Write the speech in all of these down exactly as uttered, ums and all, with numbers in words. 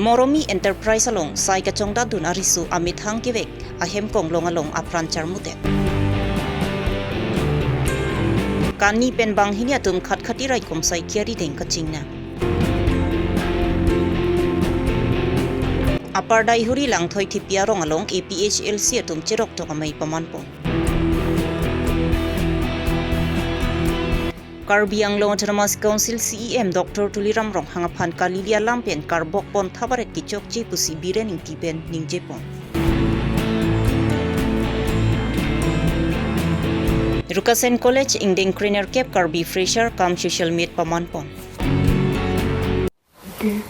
Moromi Enterprise along sai kachongdatdun ariso amethang kevek ahem konglong along apran charmutet. Kani pen banghini atum khatkhati raikom sai kiari deng kachingnang. Upper Daihuri Langthoi Thepi arong along A P H L C atum cheroktok amei pamanpon. Karbi Anglong Autonomous Council C E M Doctor Tuliram Ronghang aphan kalili alam pen karbok pon thabaret kechokche pusi Biren Ingti pen ningjepon. Rukasen College ingdeng krenerkep Karbi Fresher cum Social Meet pamanpon.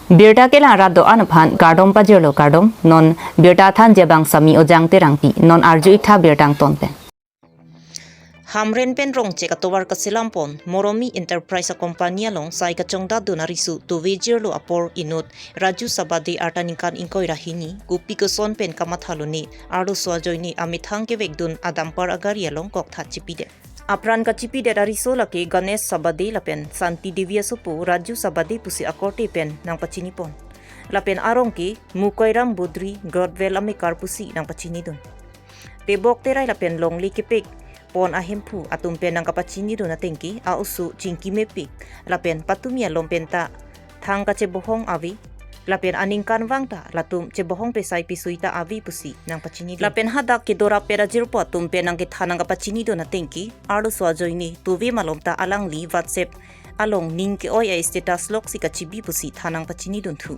Birta kelang rat do-an aphan kardom pajirlo, kardom. Non birta thanji abang Sami Ojang Terangpi. Non arju-ik tha birta angton pen. Hamren pen Rongchek atovar kaselampon Moromi Enterprise a-company along sai kachongdatdun ariso tove jirlo apor inut Raju Sabade arta ningkan ingkoi ra hini, kopi koson pen kamatha lone, arloso ajoine amethang kevekdun a-dumper agari along kokthat chipidet. Apran kachipidet ariso lake Ganesh Sabade lapen Santi Devi asopo Raju Sabade pusi akorte pen nangpachinipon. Lapen arong ke Mukoiram Bodri Godwell amekar pusi nangpachinidun. Tebok terai lapen longle kepek pon ahemphu atum pen nangkapachinidun ateng ke a-oso chingki mepik lapen patumi alom penta thang kachebohong ave, lapen aningkanvang ta latum chebohong pesai pesui ta ave pusi nangpachinidun. Lapen hadak kedorap pera jirpo atum pen nangkethan nangkapachinidun ateng ke, arloso ajoine tove malom ta alangli WhatsApp along ning ke-oi a-status loksi kachibi pusi than nangpachinidun thu.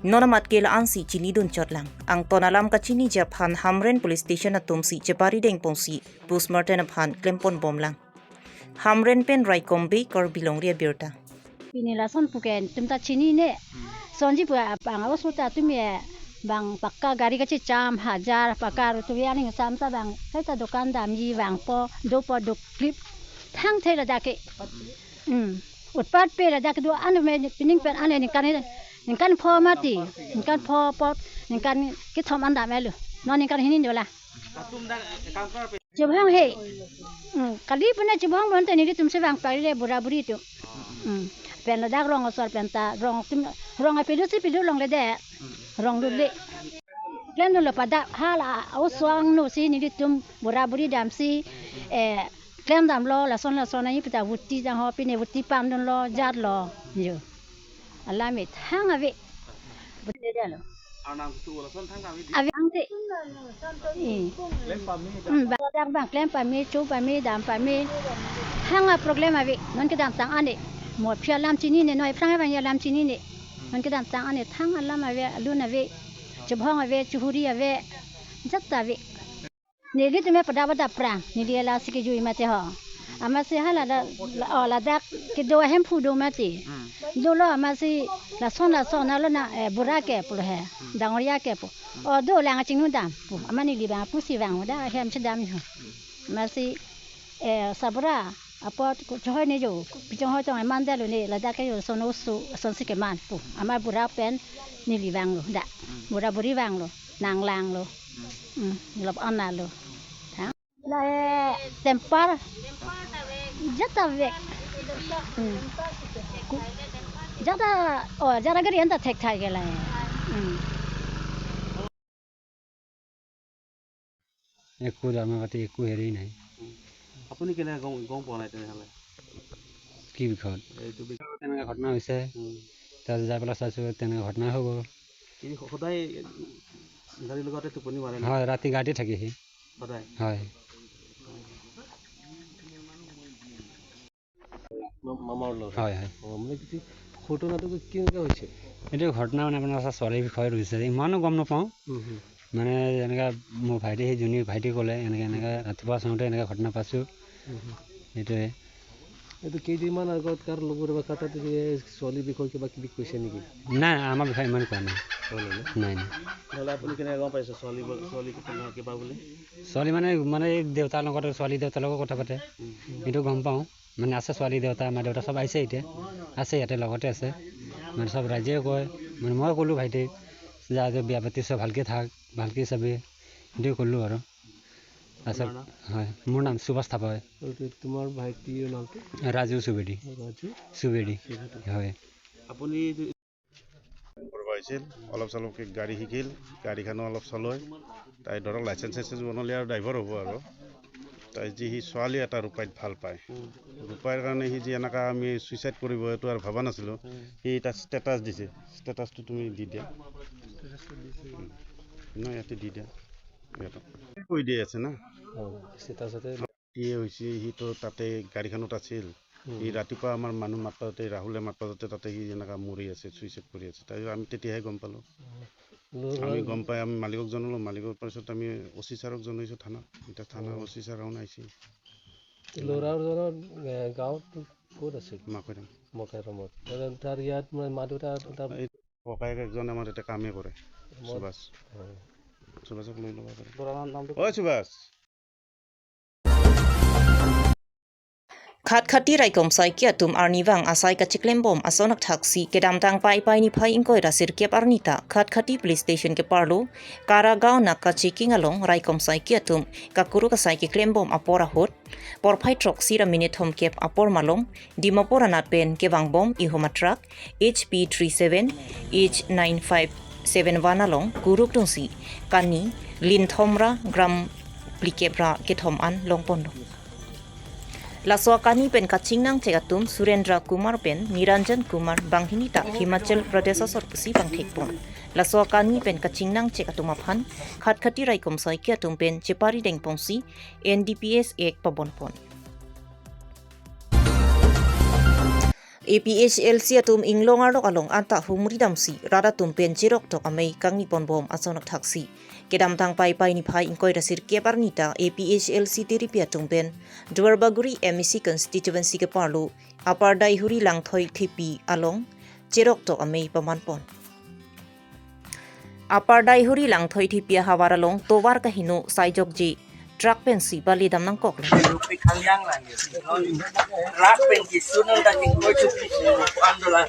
Non amat ke la-ansi chinidun chotlang. Angton alam kachiniji aphan Hamren Police Station atumsi chepari dengponsi postmortem aphan klemponbomlang. Hamren pen Raikom Bey, Karbi Longri Abirta. Pini lason puke netum ta chinine. Sonji pu abang a-oso ta tumi bang pakka gari kachecham hajar pakka rutu aning sam ta bang kaita dokan damji vangpo, dopo doklip. Thangthei ladak ke. Hmm. Utpat pe ladak do anu me pining pen ane ningkan, ningkan pho mati. Ningkan pho pot, ningkan kethom an dam elo. Non ningkan hini dola. Chebohong he. Hmm, kali puna chebohong bonta nelitum si vang pari le bura buri atum. Hmm. Pen ladak rong asor penta rong atum, rong apidu si pidu longle de. Rong dule. Klemdunlo pada hala a-oso angno si nelitum bura buri damsi, eh, klemdamlo lason lason ahi pita vuti jangho pine vuti pamdunlo jarlo. Yo. Alam methang ave. Arnam ketu lason thang kami di. Ave angte. Eh. Klem pame. Hmm, ba-, dak bang klem pame, cho pame, dam pame. Thang a-problem ave. Non kedamtang ane. Mo phi alam chinine, noi aphrang abang alam chinine. Non kedamtang ane thang alam ave, alun ave. Chebohong ave, chehuri ave. Jat ta ave. Nelitum me pada pada prang, neli lasi kejui mate ho. Amatsi hala la, la, oh, ladak kedo ahemphu do mati. Hmm. Dolo amatsi lason lason alo na, eh, bura ke pulo he, hmm, dangoria ke pu. Hmm. Oh, dolang achingnu dam pu. Amat neli bang pusi vang da hem chedam ho. Amatsi, eh, sabura apot ku chohoi ne jo, pichonghoi tong mandalo ne ladak ke jo son oso, sonsi keman pu. Amat bura pen neli vanglo da. Hmm. Bura buri vanglo. Nanglanglo. Hmm, lop analo. Tha? La, eh, tempar. Jat ta vek. Hmm. Ku-, jat ta, oh, jat ta gari anta thekthai ke la. Hmm. একো আমাৰ ইয়াতে একো হেৰি নাই। আপুনি কেনেকে গম, গম পোৱা নাই তেনেহ'লে? কি বিষয়ত? এইটো বিষয়ত। তেনেকে ঘটনা হৈছে। উম। তাত যাই পেলাই চাইছোঁ, তেনেকে ঘটনা হৈ গ'ল। ই সদায় গাড়ী লগাওঁতে টোপনি মাৰে নেকি? হয়, ৰাতি গাড়ীতে থাকে সি। সদায়? হয়। মা-, মামাৰ ল'ৰা? হয়, হয়। অ, মানে কি, ঘটনাটো কেনেকুৱা হৈছে? এইটো ঘটনা মানে আপোনাৰ ছোৱালীৰ বিষয়ে হৈছে, ইমানো গম নাপাওঁ। হুম, হুম। মানে এনেকা মোৰ ভাইটি, সেই যোনে ভাইটি ক'লে, এনেকে, এনেকে ৰাতিপুৱা চাওঁতে এনেকে ঘটনা পাইছোঁ। হুম, হুম। সেইটোৱে। এইটো কেইদিনমান আগত কাৰ লগৰ বা কাৰ তাত যে ছোৱালীৰ বিষয়ে কিবা কিবি কৈছে নেকি? নাই, আমাৰ বিষয়ে ইমান কোৱা নাই। কোৱা নাই ন? নাই, নাই। নহ'লে আপুনি কেনেকে গম পাইছে ছোৱালী ব-, ছোৱালী কিবা বুলি? ছোৱালী মানে, মানে এই দেউতাৰ লগতে, ছোৱালী দেউতাৰ লগত কথা পাতে। হুম। সেইটো গম পাওঁ। মানে আছে ছোৱালী দেউতা, মা দেউতা চব আহিছে এতিয়া। আছে ইয়াতে লগতে আছে। মানে চব ৰাইজেও কয়, মানে মই ক'লোঁ ভাইটিক, "যা, যা, বিয়া পাতিছ, ভালকে থাক, ভালকে চাবি।" সেইটোৱে ক'লোঁ আৰু। আচ্ছা, তোমাৰ নাম? হয়, মোৰ নাম সুভাষ থাপা হয়। আৰু তো-, তোমাৰ ভাইটিৰ নামটো? ৰাজু চুবেদী। ৰাজু? চুবেদী। চুবেদী। হয়। আপুনি এইটো পাইছিল, অলপ চলপকৈ গাড়ী শিকিল, গাড়ীখনো অলপ চলাই। তাই ধৰক লাইচেন্স চাইচেন্স বনালে আৰু ড্ৰাইভাৰ হ'ব আৰু। তাই যি সি ছোৱালী এটা ৰূপাইত ভাল পায়। ৰূপাইৰ কাৰণে সি যি এনেকা আমি ছুইচাইড কৰিব এইটো আৰু ভবা নাছিলোঁ। সি এটা ষ্টেটাছ দিছে, ষ্টেটাছটো তুমি দি দিয়া। উম। নহয়, ইয়াতে দি দিয়া। ইয়াতে। কৈ দিয়া আছে না? ষ্টেটাছতে। কি হৈছে, সিটো তাতে গাড়ীখনত আছিল। সি ৰাতিপুৱা আমাৰ মানুহ মাত পাতোঁতে, ৰাহুলে মাত পাতোঁতে তাতে সি এনেকা মৰি আছে, ছুইচাইড কৰি আছে। তাই আমি তেতিয়াহে গম পালোঁ। আমি গম পাই আমি মালিকক জনালোঁ। মালিকৰ পিছত আমি অ চি ছাৰক জনাইছোঁ থানাত। এতিয়া থানা অ চি ছাৰ আহোঁ আহিছে। ল'ৰাজনৰ, এ, গাঁৱত ক'ত আছিল? মাকৈৰাং। মাকৈৰাঙত। তাৰ, তাৰ ইয়াত মানে মা দেউতা, তাৰ এই ককায়েক এজন আমাৰ ইয়াতে কামেই কৰে, মই সুভাষ। অ। সুভাষক লৈ ল'ব পাৰে। ল'ৰাৰ নামটো ঐ Subhash. Khatkhati raikom saike atum arnivang asai kachiklembom ason akthaksi kedamtang Paipai niphai ingkoi ra sirkep arni ta Khatkhati police station keparlo Karagaon naka checking along raikom saike atum kakuruk asai keklembom apor ahut porphai throksi ra minit thomkep apor malom Dimapur anat pen kevangbom ihum atruck H P three seven H nine five seven one along kuruk dungsi kani linthom ra gram phlikep ra kethom an longponlo. Laso akani pen kachingnang chek atum Surendra Kumar pen Niranjan Kumar banghini ta Himachal Pradesh asor pusi bangthekpon. Laso akani pen kachingnang chek atum aphan Khatkhati raikom saike atum pen chepari dengpongsi N D P S Act pabonpon. A P H L C atum inglong arlok along anta humri damsi rat atum pen cherok tok amei kangni ponbom ason akthaksi. Kedamtang Paipai niphai ingkoi ra sirkep arni ta A P H L C tiripi atum pen Duarbagori M A C constituency keparlo Upper Daihuri Langthoi Thepi along cherok tok amei pamanpon. Upper Daihuri Langthoi Thepi ahavar along tovar kaheno saijokji truck pensi bali dam nangkoklo. Truck pen kisun ang dating ko chupi andola.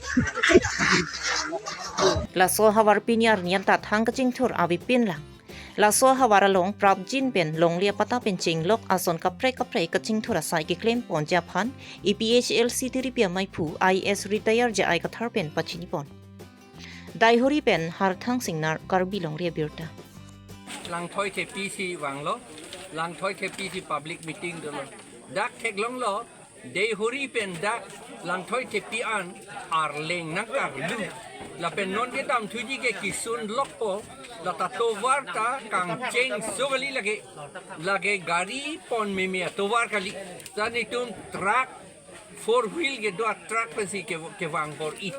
Laso ahavar pini arni anta thang kachingthur avepin lang. Laso ahavar along prapjin pen longle apata pen chenglok ason kaprek kaprek kachingthur asai keklempon aphan A P H L C tiripi amaiphu I A S retire J I Kathar pen pachinipon. Daihuri pen Harthang Singnar, Karbi Longri Abirta. Langthoi Thepi si vanglo, Langthoi Thepi si public meeting dolo. Dak theklonglo, Daihuri pen dak Langthoi Thepi an arleng nangkarlu. Lapen non kedamthuji ke kisun lokpo, la ta tovar ta kangcheng so kali lake, lake gari pon meme atovar kali. Tan itum truck four wheel kedo atruck pensi ke, kevang bor-i.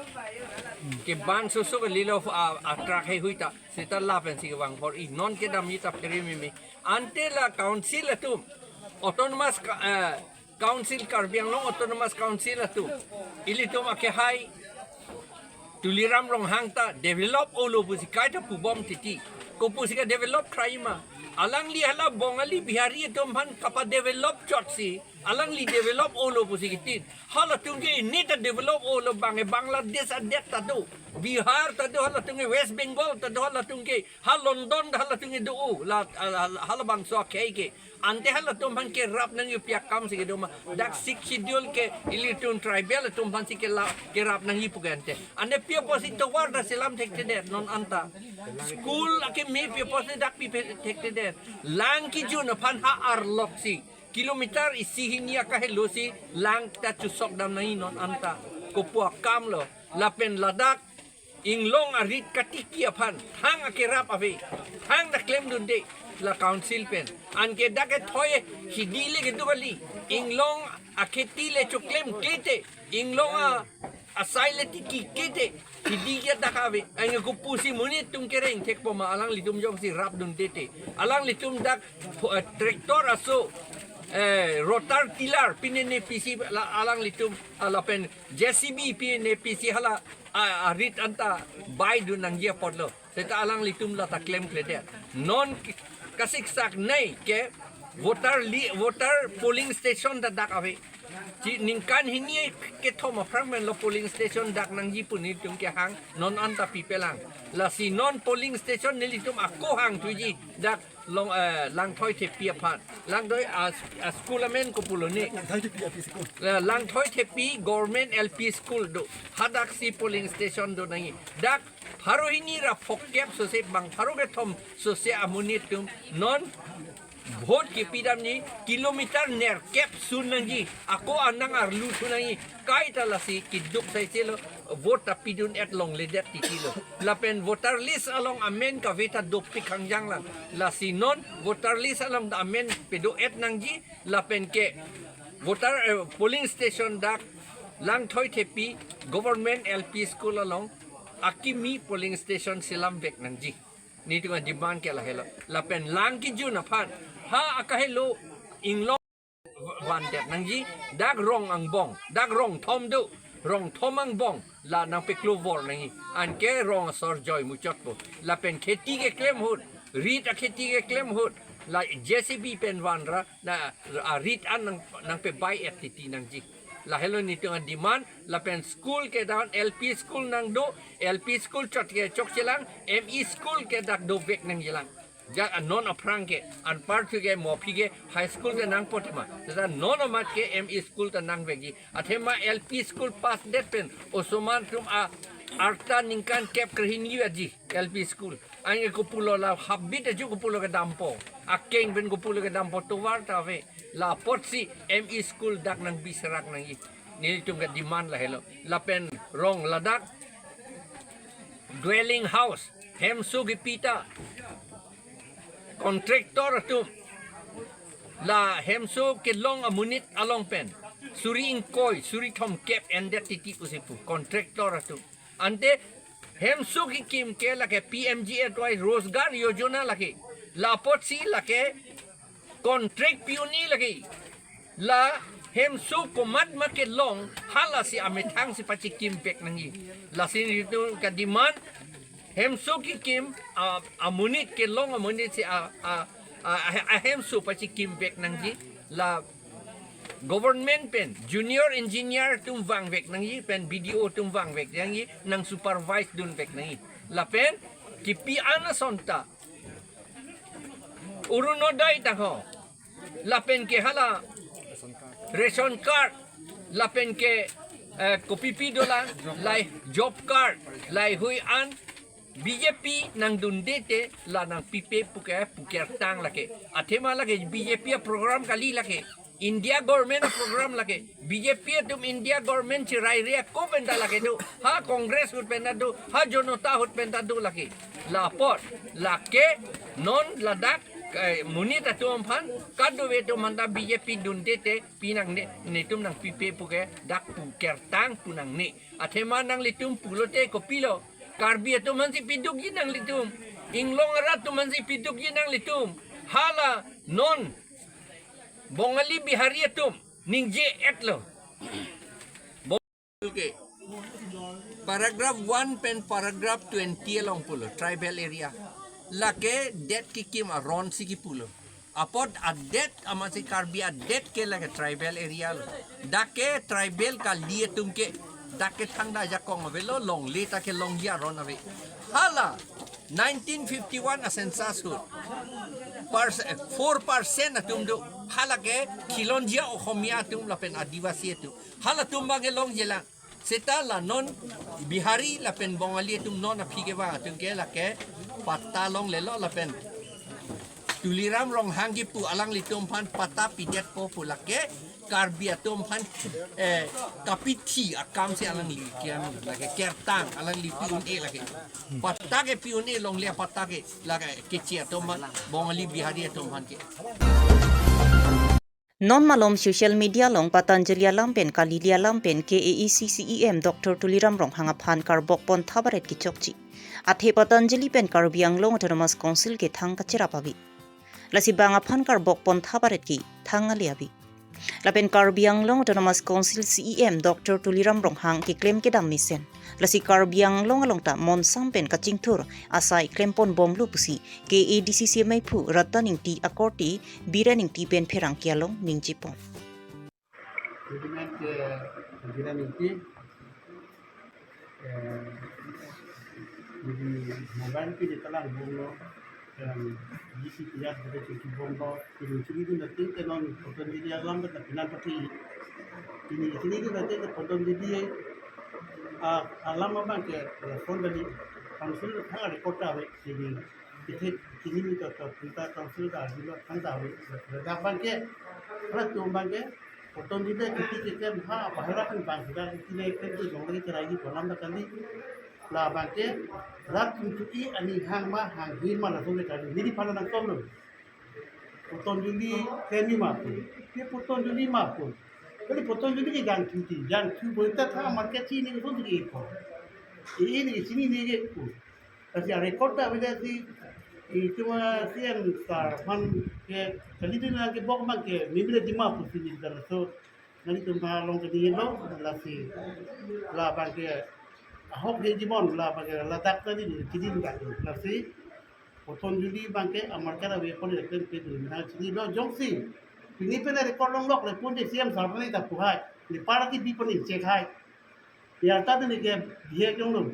Kebang soso kalilo a, atruck heihui ta. Seta lapensi kevang bor-i. Non kedamji ta phere meme. Ante la council atum. Autonomous ka-, eh, Council, Karbi Anglong Autonomous Council atum. Ilitum akehai Tuliram Ronghang ta develop olo pusi kaita pubom titi. Kopusi ke develop kraima. Alangli hala Bongali Bihari atum aphan kapa develop chotsi. Alangli develop olo pusi kitin. Halatum ke ini ta develop olo bang e Bangladesh adet ta do. Bihar ta do halatum ke West Bengal ta do halatum ke. Ha London ta halatum ke do o. La, la, la, halabangso akhei ke. Ante halatum aphan kerap nangji pi akam si kedo ma. Dak Sixth Schedule ke ilitum tribal atum aphansi kela-, kerap nangji pu ke ante. Ante pi apotsi tovar ta selam thekthedet non anta. School akeme pi apotsi dak pi pe-, thekthedet. Lang kejun aphan ha arloksi. Kilometer isi hini akahelosi lang ta chusok dam nangji non anta. Kopu akam lo. Lapen ladak inglong arit katiki aphan thang akerap ave. Thang ta klemdunde la council pen. Anke dak kethoi hidi le kedo kali. Inglong akheti le choklemklete. Inglong a asai le tikikete. Hidi ke dak ave. Anke kopusi monit atum kereng thekpo ma alanglitum jongsi rapdunde te. Alanglitum dak pho-, eh, tractor aso, eh, rotor tiller pinene pisi la alanglitum, ah, lapen J C B pinene pisi hala a, arit anta baidun nangji apotlo. Seta alanglitum la ta klemkledet. Non ki-, kasiksak nei ke voter li-, voter polling station ta dak ave. Chi ningkan hini kethom aphrang pen lo polling station dak nangji pu nelitum kehang, non anta pipelang. Lasi non polling station nelitum ako hangthuji, dak long, eh, Langthoi Thepi aphan. Langthoi, ah, ah, school amen kopulo ni. Langthoi Thepi L P School. Eh, Langthoi Thepi Government L P School do. Hadaksi polling station do nangji. Dak pharo hini ra phokep sose bang pharo kethom sose amonit atum non vote kepidamji kilometer nerkep sun nangji. Ako anang arlu thu nangji. Kaita lasi keduk saiselo vote ta pidun-et longledet titilo. Lapen voter list along amen kave ta dopik hangjang lang. Lasi non voter list along ta amen pedo-et nangji. Lapen ke voter, eh, polling station dak Langthoi Thepi Government L P School along akimi polling station selam vek nangji. Nelitum ademand ke lahelo. Lapen lang kejun aphan ha akahelo inglong vandet nangji, dak rong angbong, dak rong thom do, rong thom angbong la nangpeklo vor nangji. Anke rong asor joi muchotpo. Lapen kheti keklem ahut, rit akheti keklem ahut, la J C B pen vanra, na, arit an nang, nangpebai-et titi nangji. Lahelo nelitum ademand. Lapen school ke dak L P school nang do, L P school chot ke chokchelang, M E school ke dak dovek nangjilang. Jak anon aphrang ke, anparthu ke, mo aphi ke, high school ke nangpo tema. Seta non amat ke M E school ta nangvekji. Athema L P school pass det pen, osomar atum a arta ningkan kep krehini aji L P school. Anke kopulo la habit aju kopulo kedampo. Akeng pen kopulo kedampo tovar ta ave. La apotsi M E school dak nangbiserak nangji. Nelitum kedemand lahelo. Lapen rong ladak dwelling house, hemso kepi ta contractor atum, la hemso kelong amonit along pen suri ingkoi, suri thomkep endet titi pusi pu contractor atum. Ante hemso kekim ke lake P M G A Y Rozgar Yojana lake. La apotsi lake contract pi un-e lake. La hemso komat ma kelong, halasi amethang si pachikim vek nangji. Lasi nelitum kedemand hemso kekim, a, amonit kelong amonit si a, a, a, a, ahemso pachikim vek nangji. La government pen junior engineer atum vangvek nangji, pen B D O atum vangvek nangji, nang supervise dunvek nangji. Lapen kepi an asonta Orunodoi ta ho, lapen ke hala ration card, lapen ke, eh, kopipi dolang, lahei job card, laheihui an B J P nangdunde te la nangpipe puke pukertang lake. Athema lake B J P aprogram kali lake. India government aprogram lake. B J P atum India government chiraire ako pen ta lake do. Ha Congress ahut pen ta do. Ha Janata ahut pen ta do lake. La apot lake non ladak, eh, monit atum aphan, kadokave atum aphan ta B J P dunde te pinangne, netum nangpipe puke dak pukertang pu nangne. Athema nanglitum pulote kopilo? Karbi atum aphansi pidukji nanglitum. Inglong arat atum aphansi pidukji nanglitum. Hala non Bongali Bihari atum ningje-etlo. Bo-, okay. Paragraph one pen paragraph twenty along pulo, tribal area. Lake det kekim aron si kipulo. Apot adet amatsi Karbi adet ke lake tribal area lo. Dak ke tribal kali atum ke, dak ke thangta ajakong avelo, longle ta kelongji aron ave. Hala nineteen fifty-one a census ahut pers-, four percent atum do. Hala ke khilonjia Okhomia atum lapen Adivasi atum. Halatum abang ke longjilang. Seta la non Bihari lapen Bongali atum non aphi kevang atum ke lake patta longlelo lapen Tuliram Ronghang kipu alanglitum aphan patta pidetpo pu lake Karbi atum aphan, eh, kapithi akam si alangli kiam lake kertang alangli pi un-e lake. Patta ke pi un-e longle patta ke lake keche atum aphan, Bongali Bihari atum aphan ke. Non malom social media along Patanjali alam pen kalili alam pen K A A C C E M Doctor Tuliram Ronghang aphan karbok pontha baret kechokche. Athe Patanjali pen Karbi Anglong Autonomous Council ke thang kacherap ave. Lasi bang aphan karbok pontha baret ke thang ale ave. Lapen Karbi Anglong Autonomous Council C E M Doctor Tuliram Ronghang keklem kedam mesen. Lasi Karbi Anglong along ta monsam pen kachingthur asai klempon bomlo pusi K A D C C meiphu Ratan Ingti akorte Biren Ingti pen pherangke along ningjepon. Jadi main ke Gina Ningki, eh, jadi mobile ke di talang bunglo, yang G C P R kita cuci bunglo, jadi sini tu nanti ke non Patanjali alam kita pinang pati. Ini sini tu nanti ke Patanjali, ah, alam abang ke, eh, phone tadi, council tanggal record ta, jadi kita sini tu kita council ta, di lo tanggal, redak abang ke, redak tu abang ke, Patanjali kita kita ha, bahira kan bang kita kita itu dong lagi terakhir kolam dah kali. La abang ke, rat untuk i ani hang ma, hang hin ma langsung ke kali. Jadi pada nang tom lo. Patanjali kami ma pun. Dia Patanjali ma pun. Jadi Patanjali ke jangthu ti, jangthu boleh tak ha market sini ke pun pergi ko. Ini ke sini ni ke pun. Kasi record ta beda si, itu ma si yang sar man ke kali tu na ke bok man ke mimila di ma pun sini dan so nani tu ma long ke di lo lasi la abang ke ahok di jimon la abang ke ladak tadi di kidin dak lasi Patanjali abang ke amar kara we pon le pen pe dun na chini lo jongsi. Pini pen record long lok le pun di C M sar pani ta pu hai. Ni party bi pani check hai. Ya ta ni ke bihe jong lo.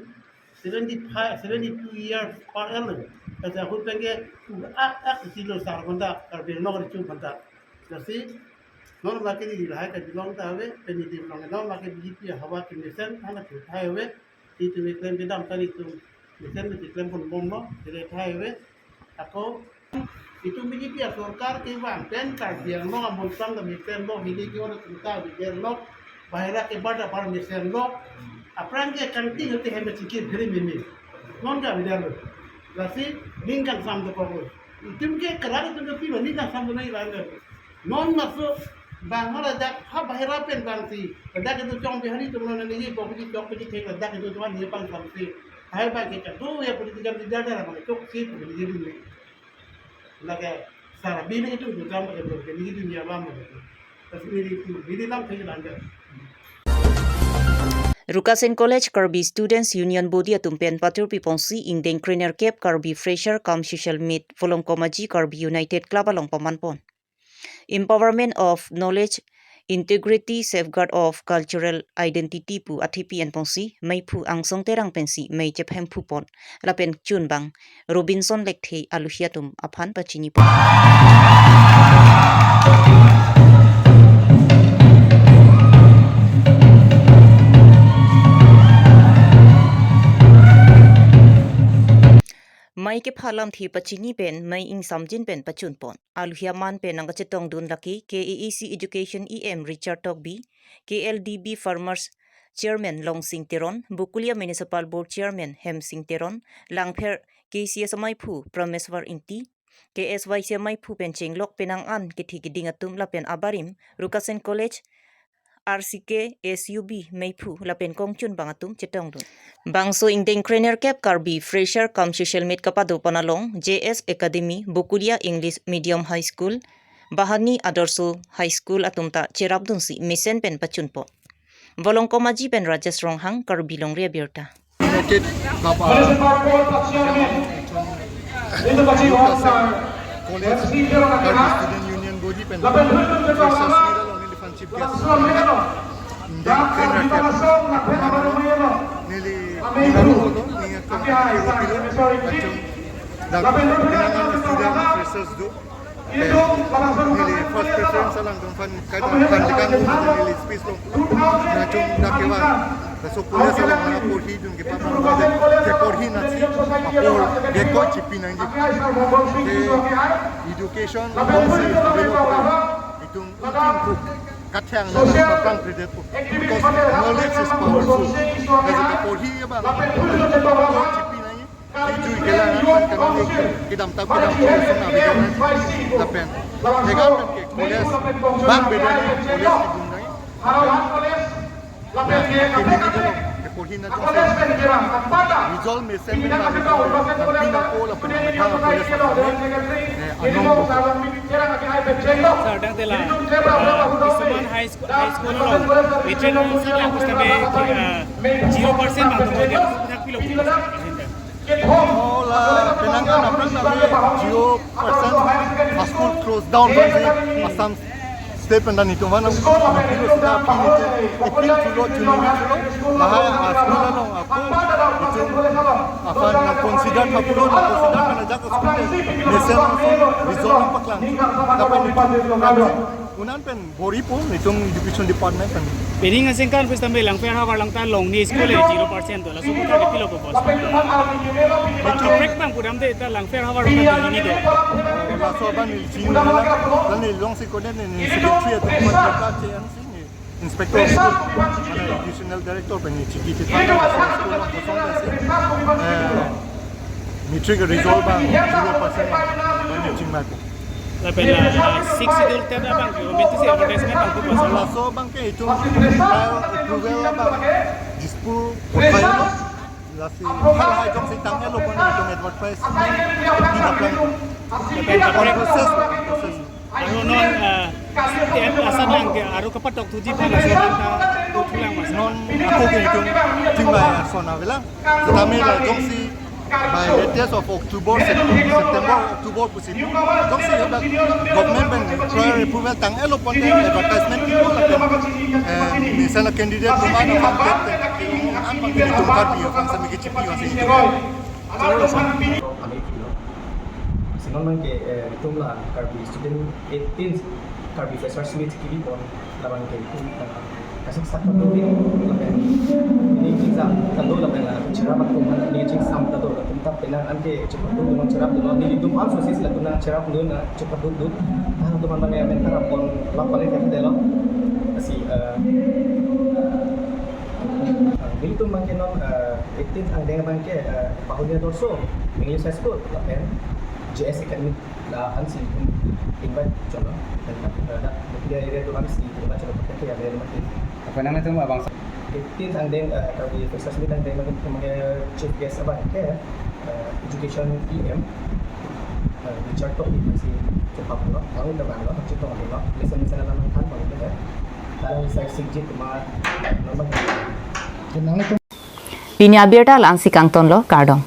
Seventy five, seventy two years par el lo. Kata hu pen ke ak ak si lo sar banda kar be nok ri chu banda. Lasi non la ke ni lahai ka dilong ta ave, pen ni dilong non la ke B J P hawa ke mesen hana ke thai ave. Itum iklem kedam tadi itum mesen ni iklem pon bom lo, jadi thai ave. Ako itum B J P sorkar ke bang pen Karbi Anglong amonsam da mesen lo, hili ke ora tunta bider lo, bahira ke bada bar mesen lo. Aphrang ke kanti ngerti hem chingki bheri mimi. Non ka bider lo. Lasi ning kangsam dokok lo. Itum ke kelar itum ke pilo ning kangsam do nai bang lo. Non masuk bang hal dak ha bahira pen bang si. Dak itu chong bihari tu mana ni ko biji chong biji thek dak itu tuan ni pang sam si. Hai bang ke tu ya political leader dah bang chok si political ni. Lagi sar bini itu tu jam itu ni dunia lama itu. Tapi ini itu bini lam thek dah. Rukasen College Karbi Students Union Body atum pen patur pipongsi ingdeng krenerkep Karbi Fresher cum Social Meet Volongkom Aji Karbi United Club along paman pon. Empowerment of knowledge, integrity, safeguard of cultural identity pu athepi enpongsi meiphu Angsong Terang pensi mei chephemphu pon lapen chunbang Robinson Lekthe aluhi atum aphan pachini pon. Mei kepha lamthe pachini pen mei ingsamjin pen pachun pon. Aluhi aman pen nangkachetongdun lake K A A C Education E M Richard Tokbi, K L D B Farmers Chairman Longsing Teron, Bokolia Municipal Board Chairman Hemsing Teron, Langpher K C S ameiphu Prameswar Ingti, K S Y C ameiphu pen chenglok penang an kethe keding atum lapen abarim Rukasen College R C K S U B meiphu lapen kongchunbang atum chetongdun. Bangso ingdeng krenerkep Karbi Fresher cum Social Meet kapado pon along J S Academy, Bokolia English Medium High School, Bahani Adarsha High School atum ta cherapdunsi mesen pen pachun pon. Volongkom Aji pen Rajesh Ronghang, Karbi Longri Abirta. Rocket Baba, Lukasen College Karbi Student Union Body pen Freshers Meet along neli aphan chief guest, ingdeng krenerkep, neli ningkan lo, ningkan pilo, pachun dak ningkan student freshers do. Neli first preference alangtum aphan kaitam aphan dikang neli speech lo. Nangchom dak kevang. Laso college along nangporhidun ke papan ke porhi nasi apor ke ko chipi nangji. Ke education policy develop itum itum kathang na papan credit po. Because knowledge is powerful. Kaje ke porhi abang ko chipi nangji. Ijui kelang an kami kedam tap kedam tap sung na bidan lapen. Tegan ke college bang bedan college kidun nai. Lapen ke kami ke porhi na jong se. Result mesen na bidan na pina ko lapen na college na. Ne anong. Sir, dang tela, ah, kisuman high school, high school along, veterinary sir lang kusta be, ah, zero percent bang tong dia, kusta pilo. Hola, penang kan aphrang na be zero percent high school close down bang si Assam Te pen dan itum aphan nangpilo seta aphi nelitum appeal thulo, chunwi thulo, lahai a-school along ako itum aphan nang consider tha pulo, nang consider pen ajak a-school le mesen ason result nangpaklang. Lapen itum kami un-an pen bor-ipo, itum education department pen. Pining aningkan pusitame Langpher havar along ta longle school le zero percent do, laso aphuthak kopilo kopos? Kaprek abang pudamde ta Langpher havar along ta longle do. Laso abang neli chini nang, dan neli jongsi kodet neli secretary atum aphan ke-en si neli inspector of school, mane additional director pen neli chiki chethan, laso school along kosonsi, eh, matric result abang zero percent abang neli chingmai po. Lapen la, ah, Sixth Schedule ten abang ke, omen tu si advertisement abang kopos? Laso abang ke itum prior approval abang Dispur kothai lo. Lasi halahai jongsi tang-etlo pon itum advertisement pinaplang. Lapen on kaprek process, on process. Aru non, ah, T M asatlang ke aru kapatok thuji pon laso abang ta thulang mas? Non ako ke itum chingmai ason avelang. Tame la jongsi by latest of October, Sep-, September, October pusi. Jongsi hadak government pen prior approval tang-etlo pon te advertisement kipu lapen, eh, mesen a-candidate atum aphan get pen an abang ke itum Karbi aphan sami kechipi ason itum. Chalo lason. Kami kilo. Si non abang ke, eh, itum la Karbi student, eighteenth Karbi Freshers Meet kibi pon. Labang ke itum, eh, kasiksak ta do, lapen pini exam ta do, lapen, eh, cherap atum aphan pini chingsam ta do, lapen ta penang an ke chepadu non cherap do, nelitum an sosis latum nang cherap do, nang chepadu do. Latum aphan abang ke amen ta pon lap pale ke delo. Lasi, eh, nelitum abang ke non, eh, eighteenth angdeng abang ke, eh, Pahonia Dorso English High School lapen J S Academy la ansi invite cholo. Dan, eh, dak Bekulia area atum ansi invite cholo, pakai ke ya, ya, mati. Apa namanya itu, Abang? Eighteenth angdeng, eh, Karbi Freshers Meet angdeng, mungkin, mungkin chief guest abang ke, eh, education E M, eh, Richard Tokbi, ansi chepap lo, lalu udah bang lo, chepap lo, lesson lesson alam kan bang lo ya. Lalu saya Sikjit Kumar, nama. Kenang itu. Pini abirta la-ansi kangtonlo, kardom.